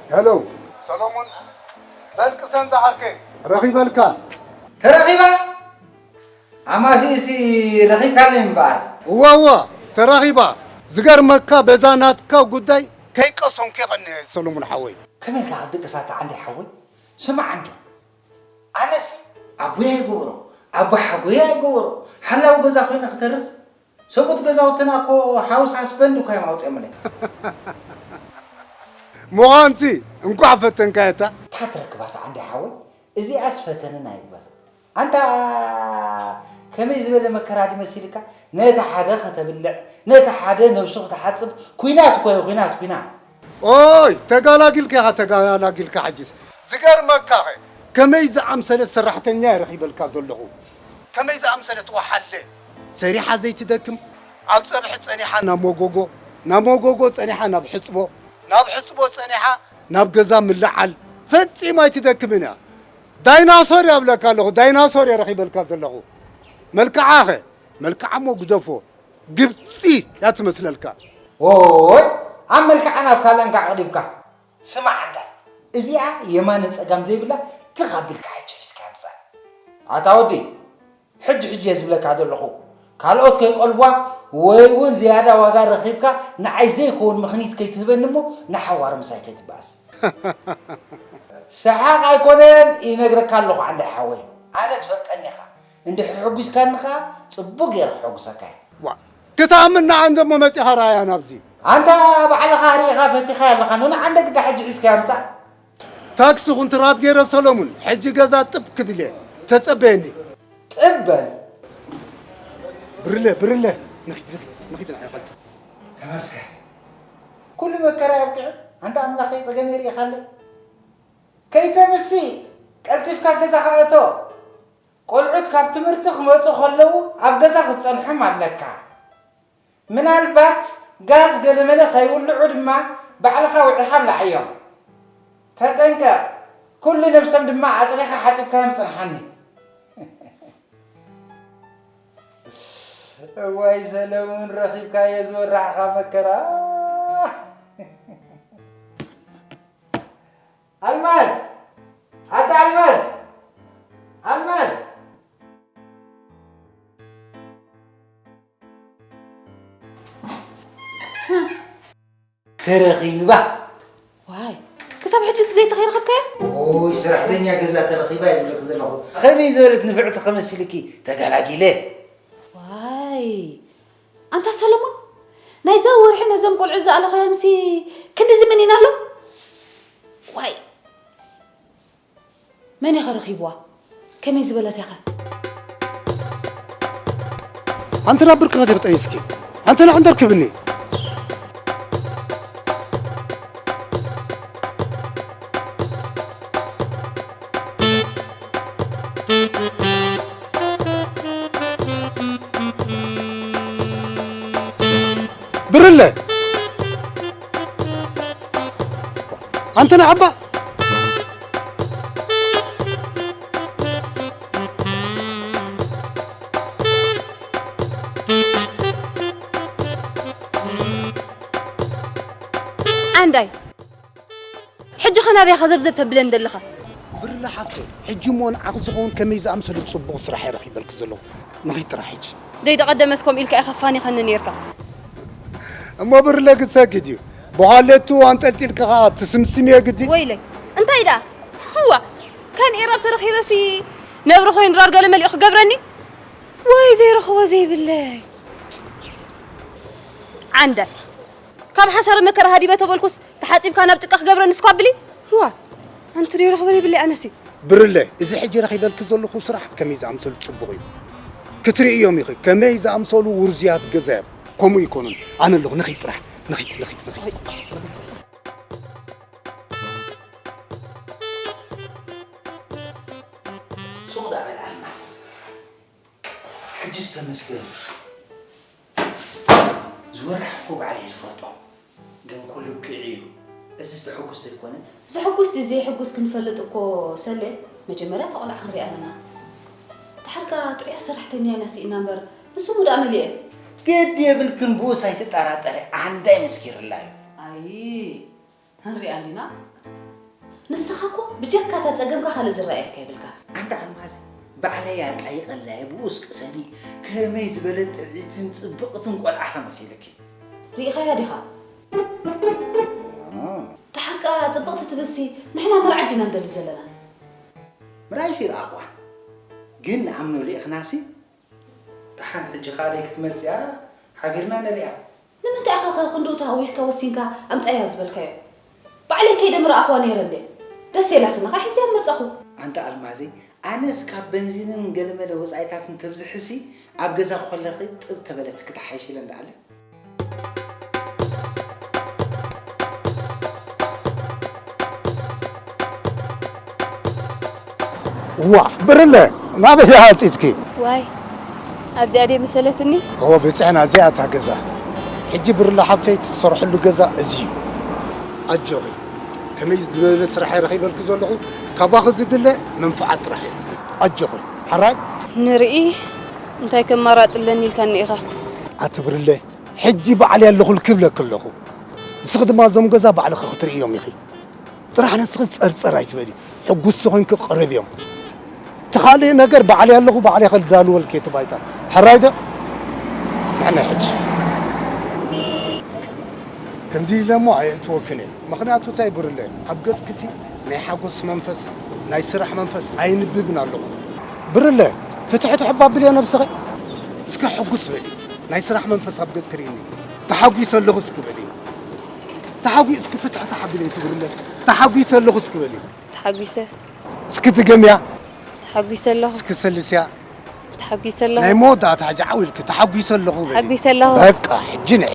ሄሎ ሰሎሞን፣ በልቂ ሰንዛ ዓርከይ፣ ረኺበልካ። ተረኺባ? ኣማሲእሲ ረኺብካኒ እምበኣር። እዋ እዋ፣ ተራኺባ። ዝገርመካ በዛ ናትካ ጉዳይ ከይቀሰንኩ የቐንየ ሰሎሞን ሓወይ። ከመይ ኢልካ ክትድቅስ ኣታ ዓንዲ ሓወይ? ስማዕ እንዶ፣ ኣነሲ ኣቦይ ኣይገበሮ፣ ኣቦ ሓጎይ ኣይገበሮ፣ ሓላው ገዛ ኮይነ ክተርፍ። ሰብኡት ገዛውትና እኮ ሃውስ ሃስበንድ እኮ እዮም ኣውፅኦምለይ። ምዃንሲ እንኳዕ ፈተንካየታ። እንታይ ትረክባታ ዓንዲ ሓወይ? እዚኣስ ፈተነና ይግበር። ኣንታ ከመይ ዝበለ መከራ ድዩ መሲልካ? ነቲ ሓደ ከተብልዕ፣ ነቲ ሓደ ነብሱ ክትሓጽብ፣ ኲናት እኮ እዩ፣ ኲናት፣ ኲናት። ኦይ፣ ተጋላጊልካ ኢኻ፣ ተጋላጊልካ። ሕጅስ ዝገርመካ ኸ፣ ከመይ ዝኣምሰለት ሰራሕተኛ እየ ረኺበልካ ዘለኹ። ከመይ ዝኣምሰለት ወሓለ፣ ሰሪሓ ዘይትደክም፣ ኣብ ጸብሒ ጸኒሓ ናብ መጎጎ፣ ናብ መጎጎ ጸኒሓ ናብ ሕጽቦ፣ ናብ ሕጽቦ ጸኒሓ ናብ ገዛ ምልዓል፣ ፈጺማ ኣይትደክምን እያ። ዳይናሶር እያ እብለካ ኣለኹ፣ ዳይናሶር እየ ረኺበልካ ዘለኹ። መልክዓ ኸ፣ መልክዓ እሞ ግደፎ፣ ግብጺ እያ ትመስለልካ። ኦይ፣ ኣብ መልክዓ ናብ ካልእ እንካ ኣቕሪብካ። ስማዕ እንዳ፣ እዚኣ የማነ ጸጋም ዘይብላ ትኽ ኣቢልካ ሕጂ ሒዝካ ምጻእ። ኣታ ወዲ፣ ሕጂ ሕጂ እየ ዝብለካ ዘለኹ። ካልኦት ከይቀልቧ ወይ እውን ዝያዳ ዋጋ ረኺብካ ንዓይ ዘይከውን ምኽኒት ከይትህበኒ እሞ ንሓዋሩ ምሳይ ከይትበኣስ። ሰሓቕ ኣይኮነን፣ ይነግረካ ኣለኹ ዓንዳይ ሓወይ። ኣነ ትፈልጠኒ ኢኻ። እንድሕር ሕጒስካኒ ኸኣ ጽቡቕ ገይረ ክሕጉሰካ እየ። ዋ፣ ክትኣምን ንዓ እንደ እሞ መጺኻ ረኣያ ናብዚ። ኣንታ ባዕልኻ ርኢኻ ፈቲኻ ኣለኻ። ንዓንደ ግዳ ሕጂ ሒዝካያ ምጻእ። ታክሲ ኩንትራት ገይረ ሰሎሙን፣ ሕጂ ገዛ ጥብ ክብል እየ። ተጸበየኒ። ጥብ በል። ብርለ፣ ብርለ። ንኺድ፣ ንኺድ፣ ንኺድ ንዓ ይቐልጥ። ተመስገን። ኩሉ መከራ የብቂዑ። ኣንታ ኣምላኸይ ጸገመይ ርኢኻለይ። ከይተምሲ ቀልጢፍካ ገዛኻ እቶ። ቆልዑት ካብ ትምህርቲ ክመጹ ከለዉ ኣብ ገዛ ክትጸንሖም ኣለካ። ምናልባት ጋዝ ገለመለ ከይውልዑ ድማ ባዕልኻ ውዒኻ ብልዓዮም። ተጠንቀቕ፣ ኩሉ ነብሶም ድማ ኣጽሪኻ ሓጺብካዮም ጽንሓኒ። እዋይ ሰለሙን ረኺብካዮ ዝወራሕኻ መከራ። ኣልማዝ! ኣታ ኣልማዝ! ኣልማዝ! ተረኺባ። ዋይ፣ ክሳብ ሕጂ ዘይተኸይረኸብካዮ? ኦይ፣ ሰራሕተኛ ገዛ ተረኺባ እየ ዝብለኪ ዘለኹ። ከመይ ዝበለት ንፍዕቲ ከመስልኪ ተገላጊለ። ዋይ፣ ኣንታ ሰለሞን፣ ናይዛ ወርሒ ነዞም ቆልዑ ዝኣለኻዮምሲ ክንድዚ ምኒን ኣሎ? ዋይ፣ መን ኢኸ ረኺብዋ? ከመይ ዝበለት ኢኸ? ኣንተ ናብ ብርክኻ ዲኺ ጠኒስኪ? ኣንተ ንዓ እንተርክብኒ። ብርለ! ኣንተ ንዓባ! ዓንዳይ፣ ሕጂ ኸ ናበይ ኢኻ ዘብዘብ ተብለኒ ዘለኻ? ብርለ ሓፍተይ፣ ሕጂ እሞ ንዓኺ ዝኸውን ከመይ ዝኣምሰለ ጽቡቕ ስራሕ እየ ረኺበልኪ ዘለኹ። ንኺድ ጥራሕ ሕጂ። ደይ ደቐደመስ ከምኡ ኢልካ ኢኻ ፋኒኸኒ ኔርካ። እሞ ብርለ ክትሰግድ እዩ። ብዃሌቱ ኣንጠልጢልካ ኸኣ ትስምስም እየ ግዲ። ወይለይ፣ እንታይ ደኣ? እዋ፣ ከን ኢራብ ተረኺበሲ ነብሪ ኮይኑ ድራር ገለ መሊኡ ክገብረኒ? ወይ ዘይረኽቦ ዘይብለይ። ዓንዳይ፣ ካብ ሓሳረ መከራ ሃዲመ ተበልኩስ ተሓጺብካ ናብ ጭቃ ክገብረኒ እስኳ ብሊ? እዋ፣ ኣንቲ ዶ ይረኽቦ ዘይብለይ ኣነሲ? ብርለ፣ እዚ ሕጂ ረኺበልኪ ዘለኹ ስራሕ ከመይ ዝኣምሰሉ ጽቡቕ እዩ። ክትርእዮም ኢኺ፣ ከመይ ዝኣምሰሉ ውርዙያት ገዛ እዮም። ከምኡ ይኮኑን። ኣነ ኣለኹ፣ ንኺድ ጥራሕ። ንኺድ፣ ንኺድ፣ ንኺድ። ሱቕ ደኣ በል ኣልማዝ። ሕጅስ ተመስገን። ዝወርሕ እኮ ባዕለይ ዝፈልጦ። ግን ኩሉ ብቂዕ እዩ። እዚስ ዘሐጉስ ዘይኮነ? ዘሐጉስ ድዩ ዘይሕጉስ ክንፈልጥ እኮ ሰሌ፣ መጀመርያ እታ ቆልዓ ክንሪኣ ኣለና። ደሓር ከኣ ጥዑያት ሰራሕተኛ ኢና ስኢና እምበር፣ ንሱ እሞ ደኣ መሊኤ። ግዲ የብልክን፣ ብኡስ ኣይትጠራጠሪ፣ ዓንዳይ መስኪርላ እዩ። ኣይ፣ ክንሪኣ እንዲና። ንስኻ እኮ ብጀካ እታ ጸገምካ ካልእ ዝረኣየካ የብልካ። ኣንታ ኣልማዝ፣ ባዕለይ ኣጣይቐላየ ብኡስ ቅሰኒ፣ ከመይ ዝበለት ጥዕይትን ጽብቕትን ቆልዓ ከ መሲልኪ። ርኢኻያ ዲኻ? ደሓር ከኣ ጽብቕቲ ትብልሲ፣ ንሕና መርዓት ዲና ንደሊ ዘለና? ምርኣይሲ ይርኣኽዋን፣ ግን ንኣምኖ ልኢኽናሲ፣ ደሓን ሕጂ ካልኣይ ክትመጽእ እያ፣ ሓቢርና ንርእያ። ንምንታይ ኢኻ ኸ ክንድኡ ተሃዊኽካ ወሲንካ ኣምጻያ ዝበልካዮ? ባዕለይ ከይደ ምረኣኽዋ ነይረ እንዴ? ደስ የላትኒ ኸዓ ሒዘያ መጻኹ። ኣንታ ኣልማዘይ፣ ኣነስ ካብ በንዚንን ገለመለ ወጻኢታትን ተብዝሕሲ ኣብ ገዛ ኮለኺ ጥብ ተበለትኪ ትሓይሽ ኢለ እንዳኣለ። እዋ ብርለ ናበይ ሃፂፅኪ? ዋይ ኣብዚኣ ድየ መሰለትኒ? እወ በፂሕና እዚኣ እታ ገዛ። ሕጂ ብርለ ሓብተይ ትሰርሐሉ ገዛ እዚ እዩ። ኣጆኺ ከመይ ዝበለ ስራሕ እየ ረኺበልኪ ዘለኹ። ካባኺ ዝድለ መንፍዓት ጥራሕ እዩ። ኣጆኺ ሓራይ። ንርኢ እንታይ ከማራፂ ኣለኒ ኢልካኒ ኢኻ። ኣቲ ብርለ ሕጂ ባዕለይ ኣለኹልኪ እብለኪ ኣለኹ። ንስኺ ድማ እዞም ገዛ ባዕልኺ ክትርእዮም ኢኺ። ጥራሕ ንስኺ ጸርጸር ኣይትበሊ። ሕጉስቲ ኮይንኪ ቅረብዮም። እቲ ካልእ ነገር ባዕለይ ኣለኹ፣ ባዕለይ ከዳልወልኪ እቲ ባይታ። ሕራይ ዶ? ንሕና ሕጂ ከምዚ ኢለ እሞ ኣየእትወክን እየ። ምኽንያቱ እንታይ ብርለ፣ ኣብ ገጽክሲ ናይ ሓጎስ መንፈስ፣ ናይ ስራሕ መንፈስ ኣየንብብን ኣለኹ። ብርለ፣ ፍትሒ ትሕባብልዮ ነብስኺ። እስከ ሕጉስ በሊ። ናይ ስራሕ መንፈስ ኣብ ገጽኪ ርእይኒ። ተሓጒሰ ኣለኹ እስኪ በሊ። ተሓጒ እስኪ ፍትሒ ተሓቢለ ይትብርለ። ተሓጒሰ ኣለኹ እስኪ በሊ። ተሓጒሰ። እስኪ ድገምያ። ተሓጒሰ ኣለኹ። እስኪ ሰልስያ። ተሓጒሰ ኣለኹ። ናይ መወዳእታ ሕጂ ዓው ኢልኪ ተሓጒሰ ኣለኹ በሊ። ተሓጒሰ ኣለኹ። በቃ ሕጂ ንዒ።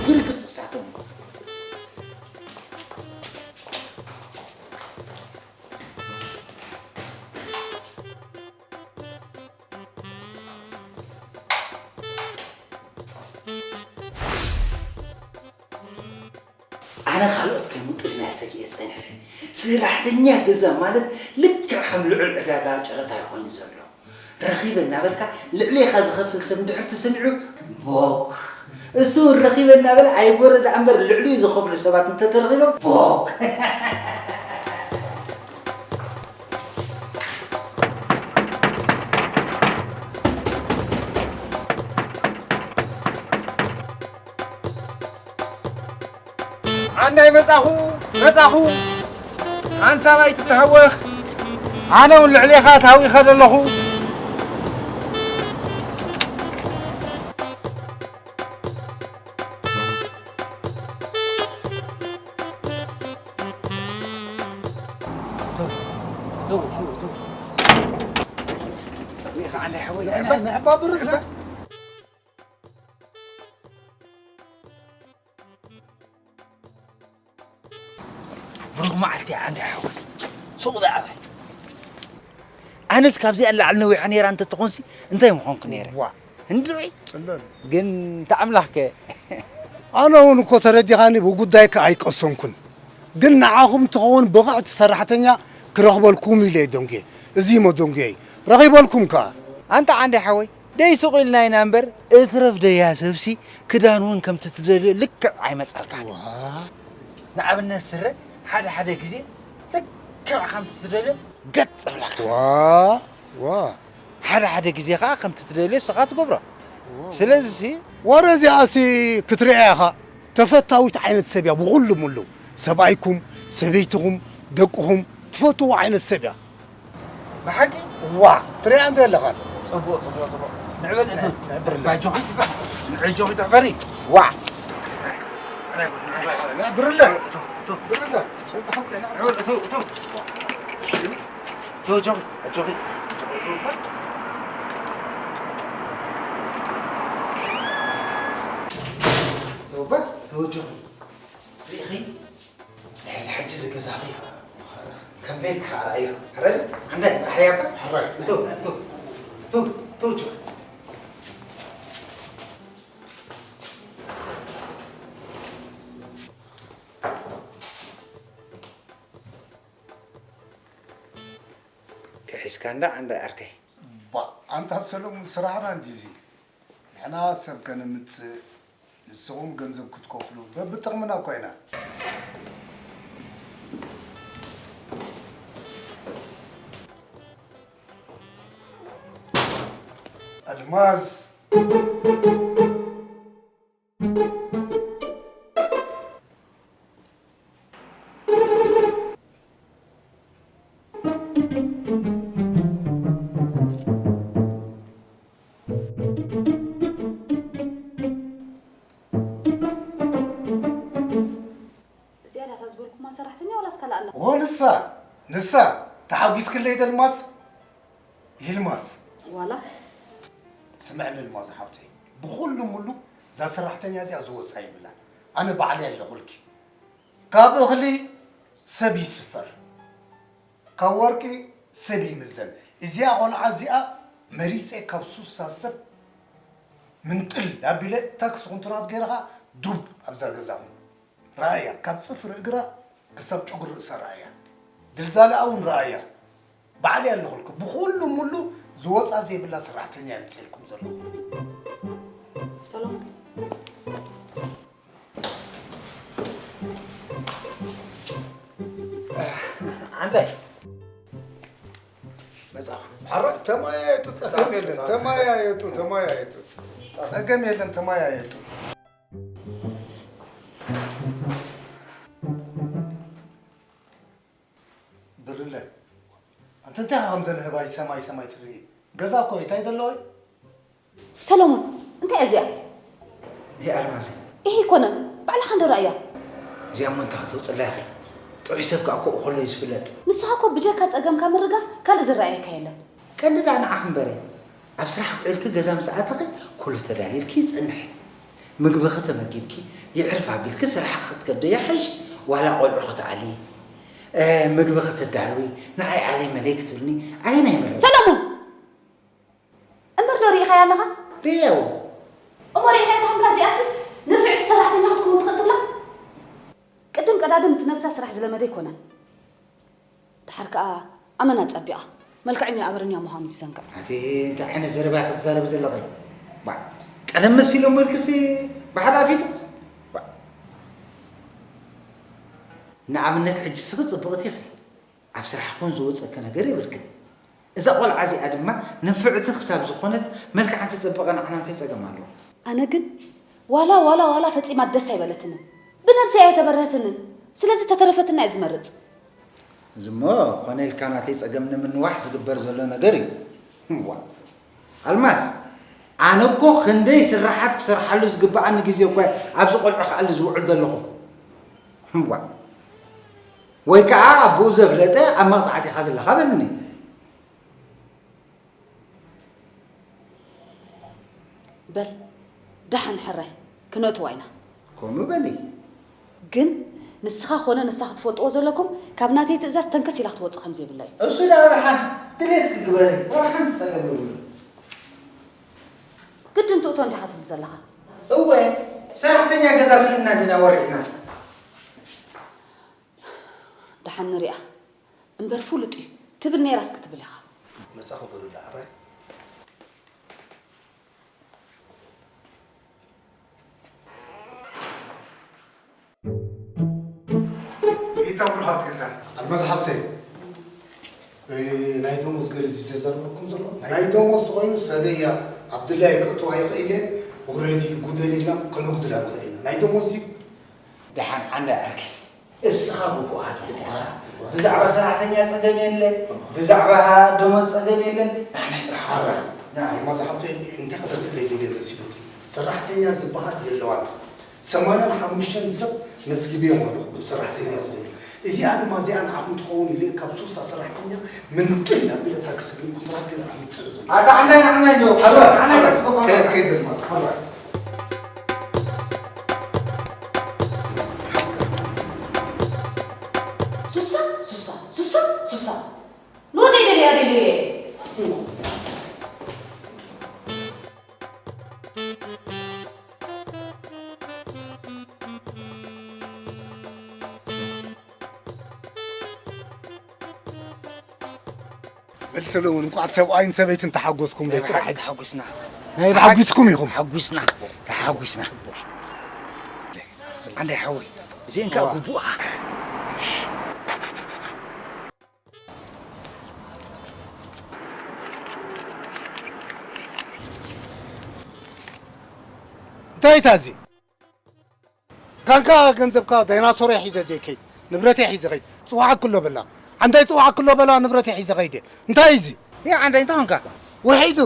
ብርግጽ እሳቶም ኣነ ካልኦት ከይምጡልና እየ ሰጊኤ ዝጸኒሐ። ሰራሕተኛ ገዛ ማለት ልክዕ ከም ልዑል ዕዳጋ ጨረታ እዩ ኮይኑ ዘሎ። ረኺበ እናበልካ ልዕሌኻ ዝኸፍል ሰብ እንድሕር ተሰሚዑ ቦክ። እሱ እውን ረኺበ እናበለ ኣይጎረ ደኣ እምበር ልዕሊኡ ዝኸፍሉ ሰባት እንተተረኺቦም ቦክ። ዓንዳይ መጻኹ መጻኹ ሓንሳብ ኣይትተሃወኽ። ኣነ እውን ልዕሌኻ ተሃዊኸ ዘለኹ። ብሩኽ መዓልቲ ዓንዲ ሓወይ። ሱቕ ደኣ በል። ኣነስ ካብዚኣ ንላዕሊ ነዊሓ ነይራ እንተትኾንሲ እንታይ ምኾንኩ ነይረ? ዋ። እንድዒ። ጽለል። ግን ተኣምላኽከ? ኣነ እውን እኮ ተረዲኻኒ ብጉዳይካ ኣይቀሰንኩን። ግን ንዓኹም ትኸውን ብቕዕቲ ሰራሕተኛ ክረኽበልኩም ኢለ እየ ደንጉየ። እዚ እሞ ደንጉየይ። ረኺበልኩም ከኣ። ኣንታ ዓንዲ ሓወይ። ደይ ሱቕ ኢልና ኢና እምበር እትረፍ ደያ ሰብሲ ክዳን እውን ከምቲ ትደልዮ ልክዕ ኣይመጻልካን እዩ። ንኣብነት ስረ ሓደ ሓደ ግዜ ልክዕ ከምቲ ትደልዮ ገጥ እብላካ። ዋ ዋ ሓደ ሓደ ግዜ ከዓ ከምቲ ትደልዮ ስኻ ትገብሮ። ስለዚሲ ወረ እዚኣሲ ክትርእያ ኢኻ። ተፈታዊት ዓይነት ሰብ እያ ብኹሉ ምሉ። ሰብኣይኩም፣ ሰበይትኹም፣ ደቅኹም ትፈትዎ ዓይነት ሰብ እያ። ብሓቂ? ዋ! ትሪኣ እንተ ኣለኻን። ጽቡቕ፣ ጽቡቕ፣ ጽቡቕ። ንዕበል እቶ። ንዕብርለ። ባጆኺ ትፈ-፣ ንዕጆኺ ትሕፈሪ። ዋ! ንዕብርለ። እቶ፣ እቶ። ብርለ። ንዕበል እቶ፣ እቶ። እቶ፣ ጆኺ፣ ኣጆኺ። እቶ፣ እባ፣ እቶ፣ ጆኺ። ርኢኺ? ሕዚ ሕጂ እዚ ገዛኺ ከም ቤትኪ ከኣ ረኣዮ። ሕራይ? ዓንዳይ፣ ርሓያ እባ። ሕራይ። እቶ፣ እቶ፣ እቶ፣ እቶ፣ ጆ። ክሒስካ እንዳ ዓንዳይ ዓርከይ። ባ፣ ኣንታ ሰለሙን ስራሕና እንዲዚ። ንሕና ሰብ ከነምጽእ፣ ንስኹም ገንዘብ ክትከፍሉ በብጥቕምና እኳ ኢና። ኣልማዝ። እዚኣ ዳታ ዝበልኩማ ሰራሕተኛ ዋላስ ካልእ ኣላ? ኦ፣ ንሳ፣ ንሳ፣ ተሓጒስክለይ ዶ ኣልማዝ? ይልማዝ። ዋላ? ስምዕኒ ኣልማዝ ሓብተይ፣ ብኹሉ ሙሉ እዛ ሰራሕተኛ እዚኣ ዝወጻ የብላን። ኣነ ባዕለይ ኣለኹልኪ። ካብ እኽሊ ሰብ ይስፈር፣ ካብ ወርቂ ሰብ ይምዘን። እዚኣ ቆልዓ እዚኣ መሪጸ ካብ ሱሳ ሰብ ምንጥል ኣቢለ ታክሲ ኩንትራት ገይረ ኸኣ ዱብ ኣብዛ ገዛኹም። ረኣያ፣ ካብ ጽፍሪ እግራ ክሳብ ጨጉሪ ርእሳ ረኣያ። ድልዳለኣ እውን ረኣያ። ባዕለይ ኣለኹልኩ። ብኹሉ ሙሉ ዝወጻ ዘይብላ ሰራሕተኛ እየ ኣምጺኤልኩም ዘለኹ። ሰሎሞን። ዓንዳይ። መጻኹ። ሓራ ተማያየጡ፣ ጸገም የለን። ተማያየጡ፣ ተማያየጡ። ጸገም የለን፣ ተማያየጡ። ብርለ፣ ኣንተ እንታይ ኢኻ ከምዘን ህባይ ሰማይ ሰማይ ትርኢ? ገዛ እኮ እዩ፣ እንታይ ደለዎ እዩ? ሰሎሞን፣ እንታይ እያ እዚኣ? ይሄ ኣልማዝ። ይሄ ኣይኮነን፣ ባዕልኻ እንዶ ረኣያ። እዚኣ እሞ እንታይ ከተውፅላ ኢኺ? ጥዑይ ሰብ ከኣ ኮኡ ከሎ እዩ ዝፍለጥ። ንስኻ እኮ ብጀካ ጸገምካ ምርጋፍ ካልእ ዝረኣየካ የለን። ቀንዲ ደኣ ንዓኺ እምበረ። ኣብ ስራሕ ውዒልኪ ገዛ ምስ ኣተኺ ኩሉ ተዳሊልኪ ይጸንሕ። ምግብኺ ተመጊብኪ የዕርፍ ኣቢልኪ ስራሕኺ ክትከዲ ይሓይሽ ዋላ ቆልዑ ክትኣልዪ፣ እ፣ ምግቢ ከተዳልዊ፣ ንዓይ ኣልዪ መለይ ክትብልኒ ኣየናይ ይምረጽ? ሰለሙን! እምበር ዶ ርኢኻያ ኣለኻ? ርእየዮ። እሞ ርኢኻያ ተኾንካ እዚኣሲ ንፍዕቲ ሰራሕተኛ ክትከውን ትኽእል ትብላ? ቅድም ቀዳድም እቲ ነብሳ ስራሕ ዝለመደ ኣይኮነን። ደሓር ከኣ ኣመና ጸቢቓ፣ መልክዐኛ ኣበረኛ ምዃኑ ይትዘንግዕ። ኣቲ እንታይ ዓይነት ዘረባ ኢኺ ትዛረቢ ዘለኺ? ባ፣ ቀደም መሲሎም መልክሲ ብሓደ ኣፊቱ። ባ፣ ንኣብነት ሕጂ ስኺ ጽብቕቲ ኢኺ። ኣብ ስራሕ ኹን ዝወጸኪ ነገር የብልክን። እዛ ቆልዓ እዚኣ ድማ ንፍዕቲ ክሳብ ዝኾነት መልክዓ እንተጸበቐ ንዓና እንታይ ጸገም ኣለዎ? ኣነ ግን ዋላ፣ ዋላ፣ ዋላ ፈጺማ ደስ ኣይበለትንን። ብነብሰይ ኣይተበረህትንን። ስለዚ ተተረፈትና እየ ዝመርጽ። እዚ እሞ ኮነ ኢልካ ናተይ ጸገም ንምንዋሕ ዝግበር ዘሎ ነገር እዩ። እዋ። ኣልማዝ፣ ኣነ እኮ ክንደይ ስራሓት ክሰርሓሉ ዝግብኣኒ ግዜ እኮ ኣብዚ ቆልዑ ክኣሊ ዝውዕል ዘለኹ። እዋ። ወይ ከዓ ኣቦኡ ዘፍለጠ ኣብ መቕጻዕቲ ኢኻ ዘለኻ በልኒ። በል፣ ደሓን ሕራይ፣ ክነእትዋ ኢና። ከምኡ በሊ። ግን ንስኻ ኾነ ንሳ ክትፈልጥዎ ዘለኩም፣ ካብ ናተይ ትእዛዝ ተንከስ ኢላ ክትወጽእ ከም ዘይብላ እዩ። እሱ ደኣ ደሓን፣ ድሌትኪ ግበሪ፣ ዋላ ሓንቲ ጸገም የብሉን። ግድን ትእቶ እንዲኻ ትብል ዘለኻ? እወ፣ ሰራሕተኛ ገዛ ስኢንና ዲና ወሪሕና? ደሓን ንሪኣ። እምበር ፍሉጥ እዩ ትብል ነይራስ ክትብል ኢኻ። መጻ ክብር ኣራይ። ይታ ብሩኻት ገዛ። ኣልማዝ ሓብተይ፣ እ፣ ናይ ደሞዝ ገለ ድዩ ዘዘርበኩም ዘሎ? ናይ ደሞዝ ተኾይኑ ሰበያ ኣብ ድላየ ከእትዋ ይኽእል እየ። ውረዲ፣ ጉደል ኢልና ከነጉድላ ንኽእል ኢና። ናይ ደሞዝ ድዩ? ደሓን ዓንዳ ዓርኪ። እስኻ ብቡኣ ጌርካ። ብዛዕባ ሰራሕተኛ ጸገም የለን፣ ብዛዕባ ደሞዝ ጸገም የለን፣ ንሕና ጥራሕ ሓራ። ንዓይ። ማዛ ሓብተይ፣ እንታይ ከተርድእለይ ደልየ መሲሉኪ? ሰራሕተኛ ዝበሃል የለዋን። ሰማንያን ሓሙሽተን ሰብ መዝጊበዮም ኣለኹ፣ ሰራሕተኛ ዝደልዩ። እዚኣ ድማ እዚኣ ንዓኹም ትኸውን ኢለ ካብ ሱሳ ሰራሕተኛ ምንጥል ኣቢለ ታክሲ ግን ኩንትራት ገይረ ኣምጽእ ዘሎ። ኣታ ዓናይ፣ ዓናይ ዶ? ሓራ፣ ዓናይ ሓራ። ተትፈፋ። ከ-፣ ከይደ ማዛ። ሓራ። ሱሳ፣ ሱሳ፣ ሱሳ፣ ሱሳ። ንወደይ ደልያ ደልየ። በል ሰለሙን፣ እንኳዕ ሰብኣይን ሰበይትን ተሓጎስኩም። በይ ጥራሕ ሕጂ። ተሓጉስና። ናይ ብሓጒስኩም ኢኹም። ተሓጒስና፣ ተሓጒስና። ኣንዳይ ሓወይ፣ እዚአን ከኣ ግቡእኻ። እንታይ እዩ ታዚ? ካንካ ገንዘብካ ዳይናሶር ሒዘ ዘይከይድ፣ ንብረተይ ሒዘ ከይድ። ጽዋዓክ ኣሎ በላ። ዓንዳይ ጽዋዓክ ኣሎ በላ፣ ንብረተይ ሒዘ ከይድ። እንታይ እዩ እዚ? ያ ዓንዳይ እንታይ ኾንካ? ውሒዱ።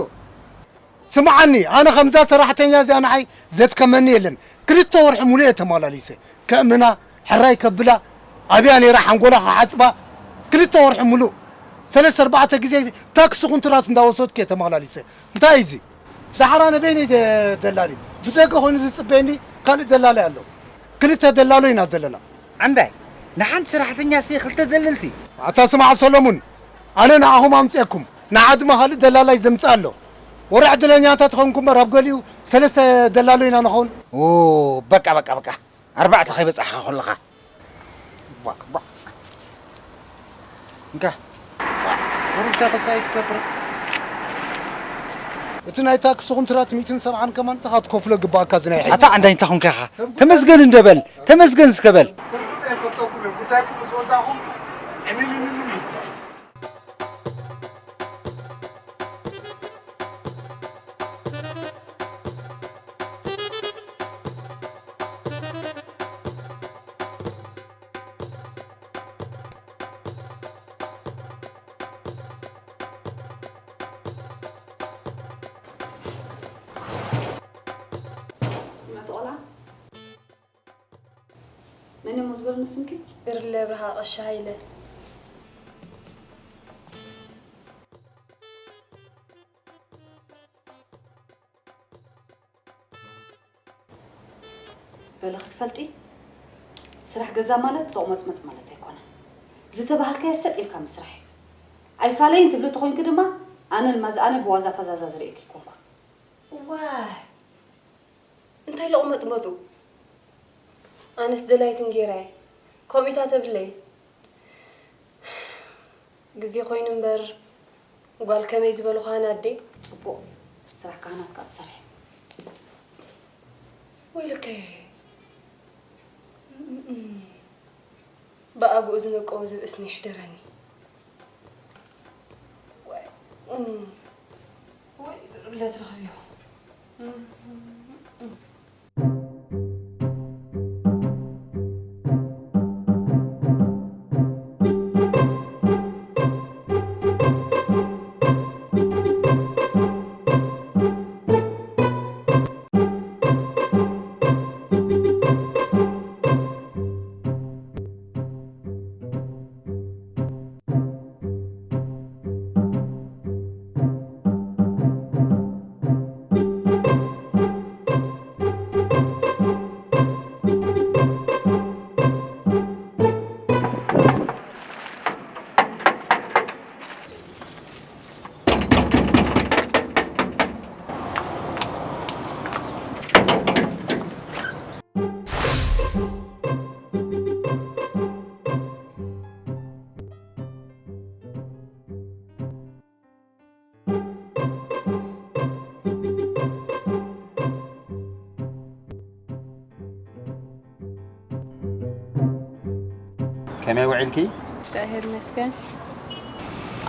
ስምዓኒ፣ ኣነ ከምዛ ሰራሕተኛ እዚኣ ንዓይ ዘትከመኒ የለን። ክልተ ወርሒ ሙሉእ እየ ተመላሊሰ። ከእምና፣ ሕራይ ከብላ፣ ኣብያ ነይራ ሓንጎላ ክሓጽባ። ክልተ ወርሒ ሙሉእ። ሰለስተ ኣርባዕተ ግዜ ታክሲ ኩንትራት እንዳወሰድኩ እየ ተመላሊሰ። እንታይ እዩ እዚ? ደሓር ኣነ በይነይ ደ-፣ ደላሊ። ብደገ ኮይኑ ዝጽበየኒ ካልእ ደላላይ ኣሎ። ክልተ ደላሎ ኢና ዘለና። ዓንዳይ፣ ንሓንቲ ሰራሕተኛ ሲ ክልተ ደለልቲ? ኣታ ስማዕ ሰሎሙን፣ ኣነ ንዓኹም ኣምጽኤኩም፣ ንዓ ድማ ካልእ ደላላይ ዘምጽእ ኣሎ። ወረ ዕድለኛታት ትኾንኩም እምበር ኣብ ገሊኡ ሰለስተ ደላሎ ኢና ንኸውን። ኦ፣ በቃ፣ በቃ፣ በቃ። ኣርባዕተ ከይበጻሕካ ከለኻ። ቧ፣ ቧ። እንካ። ቁሩብ ከሳይ ትገብር። እቲ ናይ ታክሲ ኩንትራት ሚእትን ሰብዓን ከማን ንስኻ ትከፍሎ ግባእካ፣ እዚ ናይ ሕጂ። ኣታ ዓንዳይ እንታይ ኾንካ ኢኻ? ተመስገን እንደ በል፣ ተመስገን እስከ በል። ሰብ ጉዳይ ይፈልጠኩም እዩ። ጉዳይኩም ምስ ወዳእኹም ዕንንንን። ስምዕቲ ቆልዓ፣ መን እሞ ዝበሉኒ ስምኪ? ብርለ ብርሃ ቀሺ ሃይለ። በሊ ክትፈልጢ፣ ስራሕ ገዛ ማለት ሎቕመጽመጽ ማለት ኣይኮነን። ዝተባህልካዮ ሰጥ ኢልካ ምስራሕ እዩ። ኣይፋለይን ትብሊ ተኾይንኪ ድማ፣ ኣነ ንማዝኣነ ብዋዛ ፈዛዛ ዝርእየኪ ኣይኮንኩን። ዋይ፣ እንታይ ሎቕመጥመጡ? ኣነስ ደላይትን ጌራየ። ከምኡታ ተብለይ። ግዜ ኮይኑ እምበር፣ ጓል ከመይ ዝበሉ ካህናት ድየ? ጽቡቕ፣ ስራሕ ካህናት ከኣ ትሰርሒ። ወይለከ፣ ብኣቡኡ ዝነቀወ ዝብእስኒ ይሕደረኒ። ወይ፣ ወይ፣ ርግለ ትረኽብዮ። ከመይ ውዒልኪ? እግዚኣብሔር ይመስገን።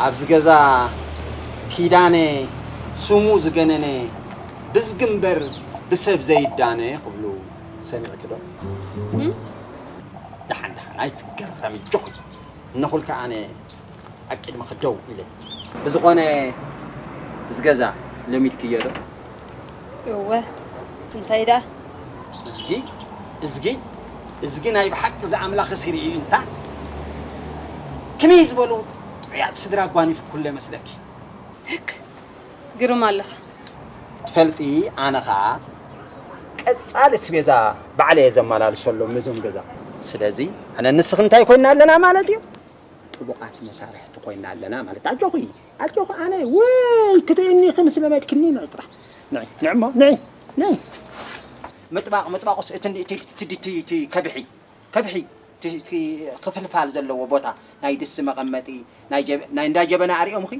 ኣብዚ ገዛ ኪዳነ ስሙ ዝገነነ ብዝጊ እምበር ብሰብ ዘይዳነ ክብሉ ሰሚዕኪ ዶ? እም? ደሓን ደሓን ኣይትገረሚ ጆኹ። እነኹልካ ኣነ ኣብ ቅድመኺ ደው ኢለ። ብዝኾነ፣ እዚ ገዛ ለሚድክዮ ዶ? እወ፣ እንታይ ደኣ? እዝጊ፣ እዝጊ፣ እዝጊ ናይ ብሓቂ ዝኣምላኽሲ ርእዩ እንታ? ከመይ ዝበሉ ጥዑያት ስድራ ኣጓኒፍኩለ መስለኪ? ህክ፣ ግርም ኣለኻ። ትፈልጢ፣ ኣነ ኸኣ ቀጻሊ ኣስቤዛ ባዕለ እየ ዘመላልሰሎም ነዞም ገዛ። ስለዚ፣ ኣነ ንስኺ እንታይ ኮይና ኣለና ማለት እዩ? ጥቡቓት መሳርሕቲ ኮይና ኣለና ማለት። ኣጆኺ፣ ኣጆኺ፣ ኣነ ወይ ክትርእይኒ ኢኺ ምስ ለመድክኒ ንዒ ጥራሕ። ንዒ፣ ንዒ እሞ፣ ንዒ፣ ንዒ። ምጥባቕ፣ ምጥባቑስ እቲ፣ እቲ፣ እቲ፣ እቲ፣ እቲ ከብሒ፣ ከብሒ፣ እቲ፣ እቲ ክፍልፋል ዘለዎ ቦታ፣ ናይ ድስቲ መቐመጢ፣ ናይ ጀበ-፣ ናይ እንዳ ጀበና ኣርእዮምኺ?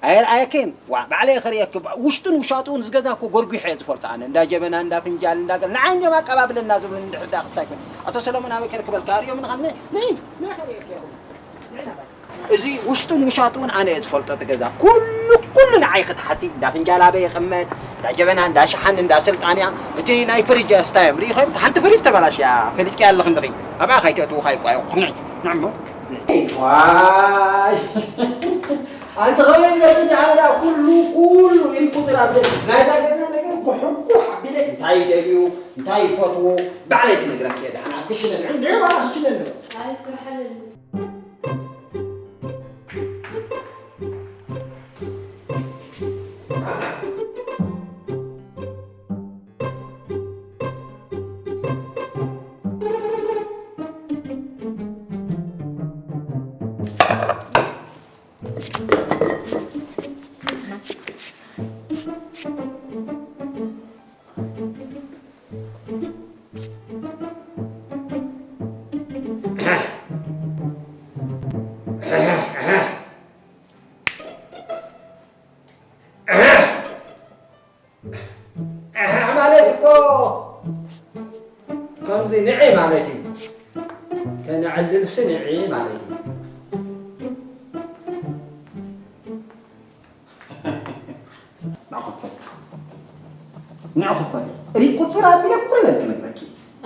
ኣይርኣየክን? ዋ፣ ባዕለይ ከርእየኪ። ውሽጡን ውሻጥኡን ዝገዛ እኮ ጎርጒሐ እየ ዝፈልጦ ኣነ። እንዳ ጀበና፣ እንዳ ፍንጃል፣ እንዳ ገለ። ንዓይ እንድዮም ኣቀባብለና ዝብሉኒ እንድሕር ደኣ ክስታይ ኮይኑ። ኣቶ ሰለሙን ኣበይ ከርክበልካ? ኣርእዮም ንኸኒ። ንይ፣ ንይ ከርእየኪ እየ። እዚ ውሽጡን ውሻጥኡን ኣነ እየ ዝፈልጦ እቲ ገዛ። ኩሉ፣ ኩሉ ንዓይ ክትሓቲ። እንዳ ፍንጃል ኣበይ ይቕመጥ፣ እንዳ ጀበና፣ እንዳ ሸሓኒ፣ እንዳ ስልጣንያ። እቲ ናይ ፍሪጅ ስታይ እዮም ርኢኹም? ሓንቲ ፍሪጅ ተበላሽያ ፈሊጥክያ ኣለኽን ድኺ? ኣብኣ ከይተእትዉ ካይቋዮ። ንዕ፣ ንዕሞ። ዋይ! ኣንቲ ኸመይ ኢለኪ ደሓን ደኣ ኩሉ፣ ኩሉ ኢልኩ ዝራብ ናይዛ ገዛ ነገር ጉሕጉሕ ኣቢለ እንታይ ይደልዩ፣ እንታይ ይፈትዉ፣ ባዕለይ ክነግረኪ እየ ደሓን። ክሽነን፣ ንዑ፣ ንዑ፣ ባዕላ ክሽነን። ኣይ፣ ስራሕ ኣለኒ። ኣሕ ማለት እኮ ከምዚ ንዒ ማለት እዩ። ከነዕልልሲ ንዒ ማለት እዩ። ንዕ ኮፍ በል። ንዕ ኮፍ በል። ርኢ ቁጽር ኣቢለ ኩለን ክነግረኪ።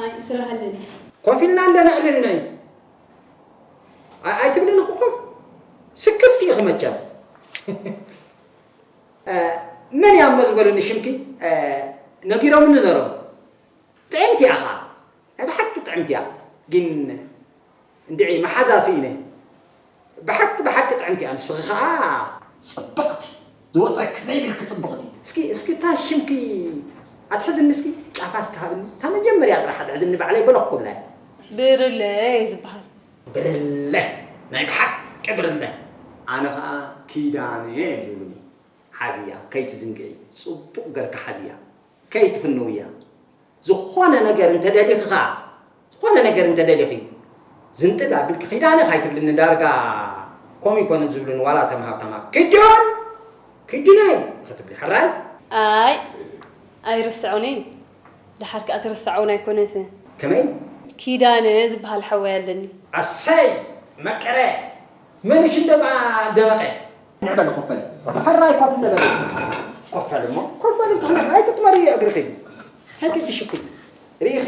ኣይ፣ ስራሕ ኣለኒ። ኮፍ ኢልና እንደ ነዕልል ነይ። ኣይ፣ ኣይትብልን እኮ ኮፍ። ስክፍቲ ኢኺ መቸም። እ፣ መን እያ እሞ ዝበሉኒ ሽምኪ? እ፣ ነጊሮምኒ ነሮም። ጥዕምቲ እያ ኸዓ። ናይ ብሓቂ ጥዕምቲ እያ። ግን እንድዒ መሓዛ ስኢነ። ብሓቂ፣ ብሓቂ ጥዕምቲ እያ። ንስኺ ኸዓ ጽብቕቲ። ዝወጸኪ ዘይብልኪ ጽብቕቲ። እስኪ፣ እስኪ እታ ሽምኪ ኣትሕዝኒ እስኪ። ጫፋ እስኪ ሃብኒ። እታ መጀመርያ ጥራሕ ኣትሕዝኒ ባዕለይ በለኹ ክብላ እየ። ብርለ እየ ዝበሃል። ብርለ። ናይ ብሓቂ ብርለ። ኣነ ኸዓ ኪዳነ እዮም ዝብሉኒ። ሓዝያ፣ ከይትዝንግዒ፣ ጽቡቕ ገርኪ ሓዝያ፣ ከይትፍንውያ። ዝኾነ ነገር እንተደሊኺ ኸኣ፣ ዝኾነ ነገር እንተደሊኺ፣ ዝንጥል ኣቢልኪ ኪዳነ ካይትብልኒ፣ ዳርጋ ከምኡ ይኮኑ ዝብሉኒ ዋላ እቶም ሃብታማት። ክዱን፣ ክዱነይ ክትብሊ፣ ሕራይ? ኣይ፣ ኣይርስዖን እዩ። ደሓር ከኣ ትርስዖ እውን ኣይኮነትን። ከመይ? ኪዳነ ዝበሃል ሓወይ ኣለኒ። ኣሰይ፣ መቀረ! መን ሽም ደማ ደመቐ? ንዕ በሊ ኮፍ በሊ። ሕራይ ኮፍ እንደ በሊ። ኮፍ በሊ እሞ፣ ኮፍ በሊ ትሕነቕ፣ ኣይትጥመሪ እግርኺ። እንታይ ገድሽኩ? ርኢኺ፣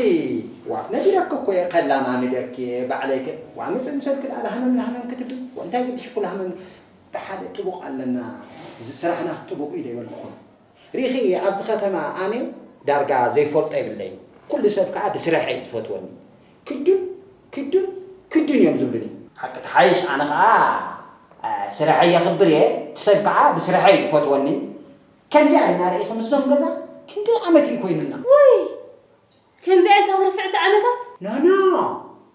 ዋ፣ ነጊረኪ እኮ እየ፣ ከላማምደኪ እየ፣ ባዕለይ ከ-፣ ዋ፣ ምጽእ ምሰልኪ ደኣ ላህመም ላህመም ክትብሊ። ዋ፣ እንታይ ገድሽኩ ላህመም? ብሓደ ጥቡቕ ኣለና፣ እዚ ስራሕናስ ጥቡቕ እዩ ዶ ይበልኩኹም? ሪኺ ኣብዚ ከተማ ኣነ ዳርጋ ዘይፈልጦ የብለይን። ኩሉ ሰብ ከኣ ብስረሐይ እዩ ዝፈትወኒ። ክዱን፣ ክዱን፣ ክዱን እዮም ዝብሉኒ። ሓቂ ትሓይሽ ኣነ ከኣ፣ እ፣ ስረሐይ የኽብር እየ። እቲ ሰብ ከኣ ብስረሐይ እዩ ዝፈትወኒ። ከምዚኣ ኢና ርኢኹም እዞም ገዛ ክንደይ ዓመት እዩ ኮይኑና። ውይ! ከምዚኣ ኢልካ ትርፍዕሲ ዓመታት? ኖ፣ ኖ።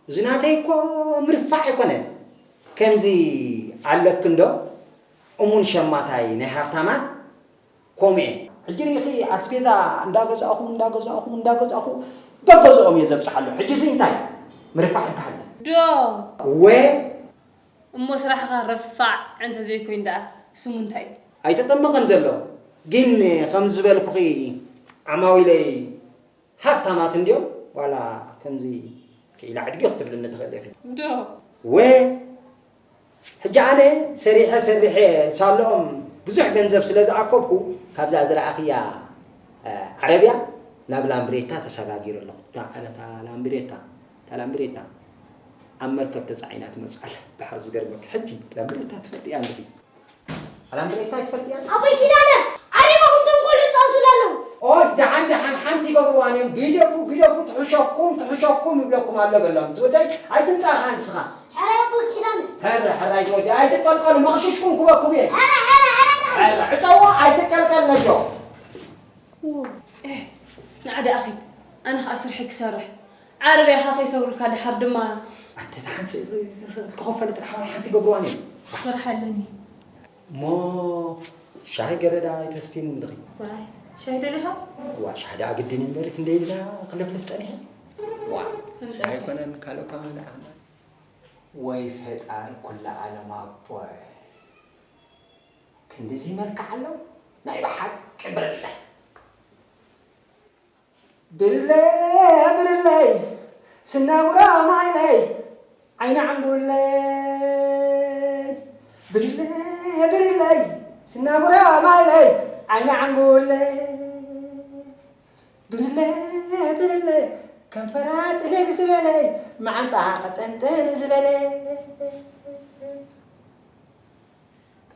እዚ ናተይ እኮ ምርፋዕ ኣይኮነን። ከምዚ ኣለክን ዶ? እሙን ሸማታይ ናይ ሃብታማት ከምኡ እየ። ሕጂ ርኢኺ ኣስቤዛ እንዳገዛእኹ፣ እንዳገዛእኹ፣ እንዳገዛእኹ በገዝኦም እየ ዘብጽሓሎም። ሕጂ እዚ እንታይ? ምርፋዕ ይበሃል። ዶ? እወ። እሞ ስራሕኻ ረፋዕ እንተዘይኮይኑ ደኣ ስሙ እንታይ እዩ? ኣይተጠመቐን ዘሎ። ግን ከም ዝበልኩኺ ዓማዊለይ ሃብታማት እንድዮም፣ ዋላ ከምዚ ክኢላ ዕድጊ ክትብልኒ ትኽእሊ ኢኺ። ዶ? ወ-፣ ሕጂ ኣነ ሰሪሐ ሰሪሐ ሳለኦም ብዙሕ ገንዘብ ስለ ዝኣከብኩ፣ ካብዛ ዝረኣኽያ፣ እ፣ ዓረብያ ናብ ላምብሬታ ተሰጋጊረ ኣለኹ። እታ፣ እታ ላምብሬታ፣ እታ ላምብሬታ ኣብ መርከብ ተጻዒና ትመጽእ ኣላ። ደሓር ዝገርመኪ፣ ሕጂ ላምብሬታ ትፈልጥያ እንዲኺ? ኣላምበሬታ ኣይትፈልጥያ? ኣቦይ ኪዳነ፣ ዓሪባኹም እቶም ቆልዑ ጸቕሱ ኣለዉ። ኦይ፣ ደሓን፣ ደሓን፣ ሓንቲ ይገብርዋን እዮም። ግደፉ፣ ግደፉ፣ ትሕሸኩም፣ ትሕሸኩም ይብለኩም ኣሎ በሎም። እቲ ወደይ ኣይትምጻእ ኸኣ ንስኻ። ሕራይ ኣቦይ ኪዳነ። ሕረ፣ ሕራይ እቲ ወደይ፣ ኣይትቀልቀሉ፣ መኽሽሽኩም ክበኩም እየ። ሕረ፣ ሕረ፣ ሕረ፣ ሕረ። ሕረ፣ ዕጸዎ፣ ኣይትቀልቀል ነጆ። እ፣ ንዓ ደኣ ኺድ፣ ኣነ ኸኣ ስርሐይ ክሰርሕ። ዓረብያኻ ከይሰብሩልካ ደሓር ድማ። ኣቲ እታ ሓንቲ ክኸፈለ ጥራሕ ሓንቲ ገብርዋን እዩ። ስራሕ ኣለኒ። እሞ ሻሂ ገለ ደኣ ኣይተስትይን እንድኺ? ዋይ፣ ሻሂ ደሊኻ? ዋ፣ ሻሂ ደኣ ግድን እዩ እምበር ክንደይ ኢልና ክልፍልፍ ጸኒሐ። ዋ፣ ከም ሻሂ ጠፍቶ። ኣይኮነን ካልእ እኳ ደኣ። ወይ ፈጣሪ ኩላ ዓለም ኣቦይ። ክንድዚ መልክዕ ኣለዎ ናይ ብሓቂ ብርለ። ብርለይ ብርለይ ስናጉራ ማይነይ ዓይኒ ዓንጉለይ። ብርለይ ብርለይ ስናጉራ ማይነይ ዓይኒ ዓንጉለይ። ብርለ ብርለ ከንፈራ ጥልል ዝበለ መዓንጣ ቀጠንጠን ዝበለ።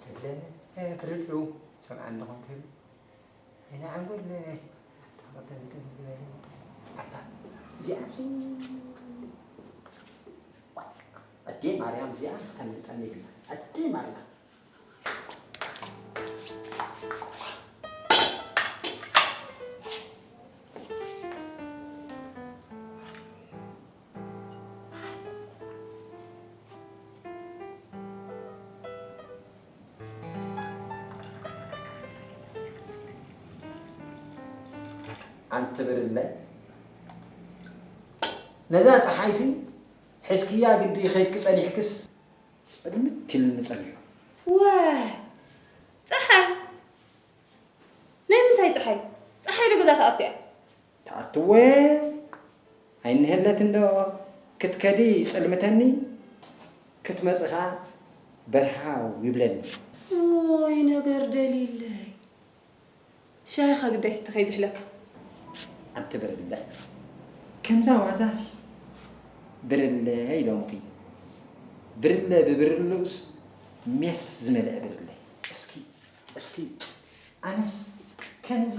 ብርለ ብርሉ ሰምዓ ኣለኹም ትብል። እኔ ዓንጎል ተቐጠንጠን ዝበለ ኣታ እዚኣሲ ኣዴ ማርያም እዚኣ ክተምልጠኒ ይብላ ኣዴ ማርያም። ኣንቲ ብርለ ነዛ ፀሓይሲ ሕዝክያ ግዲ ከይድኪ ፀኒሕክስ ፅልምት ኢሉኒ ፀኒሑ። ዋይ ፀሓይ ናይ ምንታይ ፀሓይ? ፀሓይ ዶ ገዛ ትኣቱ እያ? ትኣትወ ኣይንህለት እንዶ ክትከዲ ይፅልምተኒ ክትመፂ ከዓ በርሃው ይብለኒ። ወይ ነገር ደሊለይ ሻሂኻ ግዳይ ስተ ከይዝሕለካ። ኣንቲ ብርለ ከምዛ ዋዛስ ብርለ ኢሎምኺ። ብርለ ብብርሉስ ሜስ ዝመልአ ብርለ። እስኪ እስኪ ኣነስ ከምዚ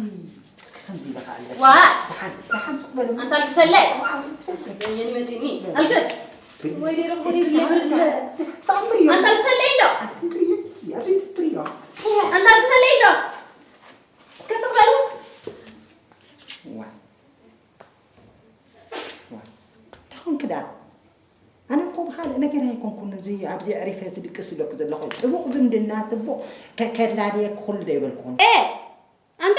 እስኪ ከምዚ ኢለ ከኣለ ዋ ደሓን ደሓን ስቕ በሉ። ኣንታ ኣልግሰለይ። የኒ መፂኒ ኣልግስ ወይ ደይ ረኽቦ ደይ ብርለ። ሳምሪ ኣንታ ኣልግሰለይ እንዶ ኣንቲ ብርዮ እዚኣ ብርዮ ኣንታ ኣልግሰለይ እንዶ እስከ ትኽበሉ። ዋ ዋ እንታይ ኾንክ ደኣ? ኣነ እኮ ብኻልእ ነገር ኣይኮንኩን እዚ ኣብዚ ኣዕሪፈ ዝድቅስ ዝብለኩ ዘለኹ ጥቡቕ ዝምድና ጥቡቕ ከላልየኪ ኩሉ ዶ ኣይበልኩኹን? ኤ ኣንታ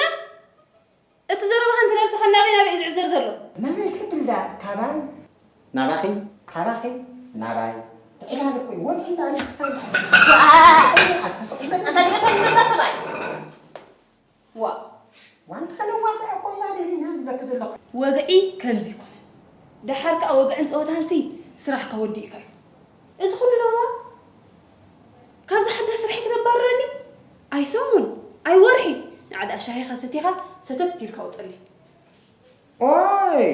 እቲ ዘረባኻ እንተ ነብስኻ ናበይ ናበይ እዩ ዝዕዘር ዘሎ? ናበይ ከብል ደኣ ካባይ ናባኺ ካባኺ ናባይ ትዕላል እኮ እዩ ወልዒ እንዳኣለ ክስታይ ኣተስቕመ ኣንታ ግደፈኒ መታ ሰብኣይ ዋ ዋንታ ከነዋግዕ እኮ ኢና ደሊና ዝብለኪ ዘለኹ። ወግዒ ከምዚ ኣይኮነን። ደሓር ከኣ ወግዕን ጸወታንሲ ስራሕካ ወዲእካዮ። እዚ ኩሉ ለዋ ካብዛ ሓዳስ ስርሐይ ከተባርረኒ? ኣይ ሰሙን ኣይ ወርሒ ንዓ ደኣ ሻሂኻ ሰቲኻ ሰተት ኢልካ ውጠለይ። ኦይ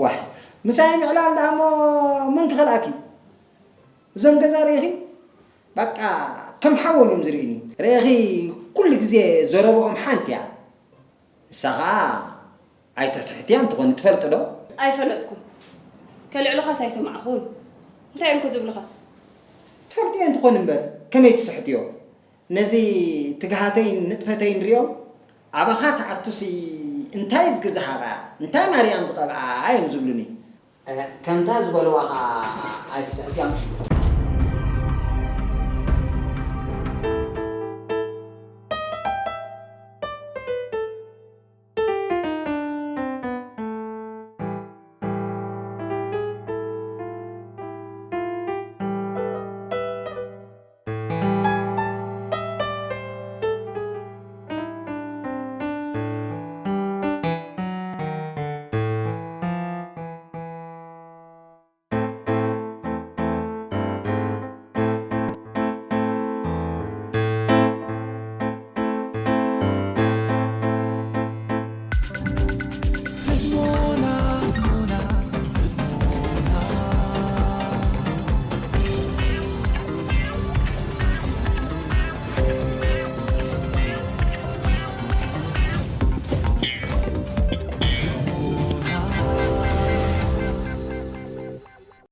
ዋይ ምሳይ ምዕላል ደኣ እሞ መን ክኸልኣኪ? እዞም ገዛ ርኢኺ በቃ ከም ሓዎም እዮም ዝርእዩኒ። ርኢኺ ኩሉ ግዜ ዘረብኦም ሓንቲ እያ። ንሳ ኸዓ ኣይተስሕትያን ትኾኒ ትፈልጢ ዶ? ኣይፈለጥኩን። ከልዕሉኻስ ኣይሰማዕኹን። እንታይ እዮም ከ ዝብሉኻ? ትፈልጥየን ትኾኒ እምበር ከመይ ትስሕትዮ? ነዚ ትግሃተይን ንጥፈተይን ሪኦም ኣባኻ ትኣቱሲ እንታይ ዝግዝሃባ እንታይ ማርያም ዝቐብኣ እዮም ዝብሉኒ። ከምታ ዝበልዋ ኸዓ ኣይትስሕትያን።